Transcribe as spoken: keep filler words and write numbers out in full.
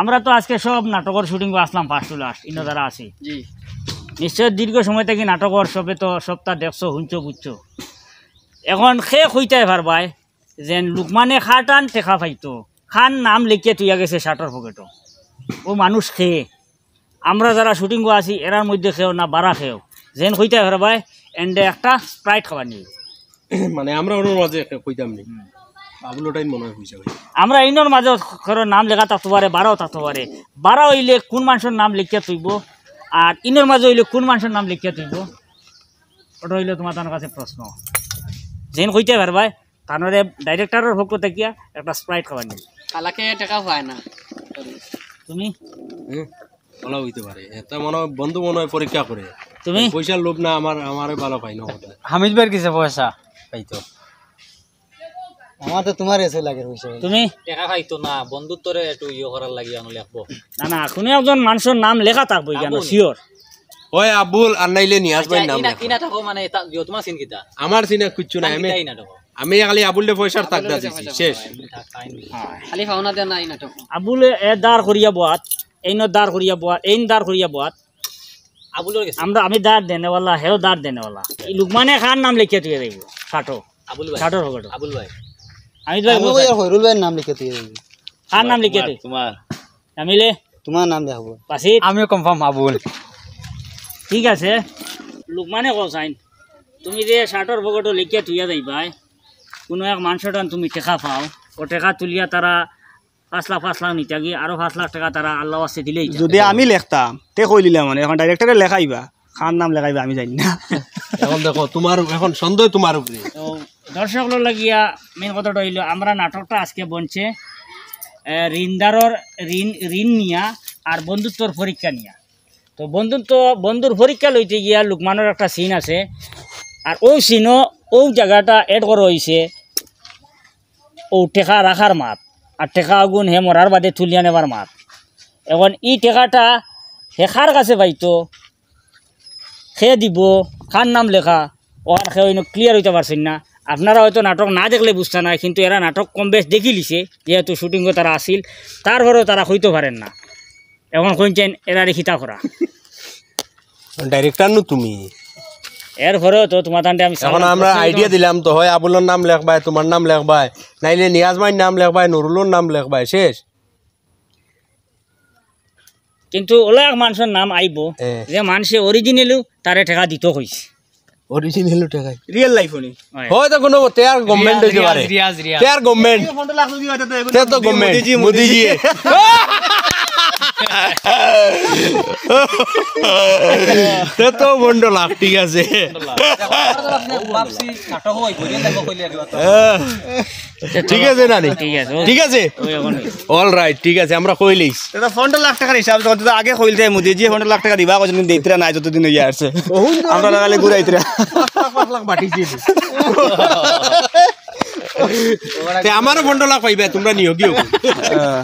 আমরা তো আজকে সব নাটকর শুটিং আসলাম, ফার্স্ট টু লাস্ট, ইনো যারা আছি। জি। নিশ্চয় দীর্ঘ সময় থাকি নাটকর সবে তো সবটা দেখছো, হুনছো, বুঝছো। এখন কে কইতায় পারবায় যেন লুকমানে খাটান টেকা পাইতো, খান নাম লেখিয়া তুইয়া গেছে শার্টর পকেটো, ও মানুষ কে? আমরা যারা শুটিং আছি, এরার মধ্যে কেউ না বারা কেউ, যেন কইতায় পারবায়, এন্ডে একটা স্প্রাইট খাবার নিয়ে। মানে, আমরা ওর মাঝে একটা কইতাম নি। হুম। বাবুল ওটাই মনে হয় কইছে ভাই। আমরা ইনোর মাঝে কারো নাম লেখা থাকতে পারে, বারাও থাকতে পারে। বারা হইলে কোন মানুষের নাম লেখিয়া তুইব, আর ইনোর মাঝে হইলে কোন মানুষের নাম লেখিয়া তুইব, ওটা হইলে তোমার তার কাছে প্রশ্ন। যেন কইতায় পারবায়, তানরে ডাইরেক্টরের পক্ষ থাকিয়া একটা স্প্রাইট খাবার নিয়ে। কালাকে টেকা পায় না। তুমি? হুম, ভালো হইতে পারে। এটা মনে হয় বন্ধু মনে হয় পরীক্ষা করে। তুমি? পয়সার লোভ না, আমার, আমারে ভালো পাই না কথা। হামিদ ভাইয়ের কাছে পয়সা পাইতো। আমার তো তোমার এসে লাগে পয়সা। তুমি? টেকা পাইতো না, বন্ধুত্বরে একটু ইয়ে করার লাগি আমি লেখবো। না, না, কোনো একজন মানুষের নাম লেখা থাকবো কেন? আবুল। শিওর। ওই আবুল, আর নাইলে নিয়াজ ভাইয়ের নাম ইনা, লেখো। ইনা থাকো মানে, তা, ইয়ে, তোমার সিন কিতা? আমার সিনে কিচ্ছু নাই, আমি, কিতা ইনা থাকো? আমি খালি আবুলরে পয়সার তাগদা দিছি, শেষ। খালি পাওনা দেন না, ইনা থাকো। আবুলে এ দাঁড় করিয়া বয়াত, এইন দাঁড় করিয়া বয়াত, এইন দাঁড় করিয়া বয়াত। আবুলর গেছে। আমরা, আমি দাঁড় দেনেওয়ালা, হেও দাঁড় দেনেওয়ালা। এই লুকমানে খান নাম লেখিয়া তুই যাইব, কাটো। আবুল ভাই। কাটো, কাটো। আবুল ভাই। আমি তো ভাই আমি বলছি। ওই আর হইরুল ভাইয়ের নাম লিখে তুই যাবি। কার নাম লিখে তোমার, তুই? তোমার। জামিলে? তোমার নাম লেখবো। বাসিত? আমিও কনফার্ম আবুল। ঠিক আছে। লুকমানে কও চাইন। তুমি যে শার্টর পকেটো লিখিয়া তুইয়া যাইবায়, কোনো এক মানষর টান তুমি টেকা পাও, ও টেকা তুলিয়া তারা পাঁচ লাখ, পাঁচ লাখ নিতা গিয়া আরো পাঁচ লাখ টেকা তারা আল্লাহ ওয়াস্তে দিলেই যা। যদি আমি লেখতাম, তে কই দিলাম মানে, এখন ডাইরেক্টরে লেখাইবা, কার নাম লেখাইবা আমি জানি না। এখন দেখো, তোমার এখন সন্দেহ তোমার উপরে। তো দর্শক লোক লাগিয়া মেইন কথাটা হইলো, আমরা নাটকটা আজকে বনছে, এ, ঋণদারর ঋণ, ঋণ নিয়া আর বন্ধুত্বর পরীক্ষা নিয়া। তো বন্ধুত্ব, বন্ধুর পরীক্ষা লইতে গিয়া লুকমানর একটা সিন আছে, আর ও সিনও ও জায়গাটা অ্যাড করা হইছে, ও টেকা রাখার মাত, আর টেকা আগুন হে মরার বাদে তুলিয়া নেবার মাত। এখন ই টেকাটা হে কার কাছে পাইতো, কে দিব, কার নাম লেখা, ওখান কেউ ইনো ক্লিয়ার হইতে পারছেন না। আপনারা হয়তো নাটক না দেখলে বুঝতা না, কিন্তু এরা নাটক কম বেশ দেখিলিছে, যেহেতু শুটিংও তারা আছিল, তারপরেও তারা কইতে পারেন না। এখন কইছেন এরারে কিতা করা। ডাইরেক্টর নু তুমি। এরপরেও তো তোমার তান্ডে আমি এখন সালাম আমরা করছি আইডিয়া তো। দিলাম তো, হয় আবুলর নাম লেখবায়, তোমার নাম লেখবায়, নাইলে নিয়াজ ভাইর নাম লেখবায়, নুরুলর নাম লেখবায়, শেষ। কিন্তু ওলা এক মানুষের নাম আইবো, এ। যে মানুষে অরিজিনালও তারে টেকা দিত কইছে। অরিজিনালও টেকা। রিয়েল লাইফ উনি। হয়। হয়তো কোনো তে আর গভর্নমেন্ট হইতে পারে। রিয়াজ, রিয়াজ। তে আর গভর্নমেন্ট। পনেরো লাখ যদি হয়তো তো এখন তে তো গভর্নমেন্ট। মোদিজি, মোদিজি। মোদিজি। তে তো পনেরো লাখ, ঠিক আছে। ভাবছি, নাটক হয়, বইয়ে দেখো, কইলে আর কি। হ্যাঁ। ঠিক আছে না নি? ঠিক আছে, ও। ঠিক আছে? ওই এখন। অল রাইট, ঠিক আছে, আমরা কইলিস। এটা পনেরো লাখ টাকার হিসাব যখন তো আগে কইলতে মোদিজি পনেরো লাখ টাকা দিবা, কজন দিতরা নাই যতদিন হইয়া আসছে। আমরা লাগালে ঘুরাইতরা। পাঁচ লাখ, পাঁচ লাখ বাটি দিয়ে দিস। তে আমারও পনেরো লাখ পাইবা, তোমরা নিও, গিও। হ্যাঁ।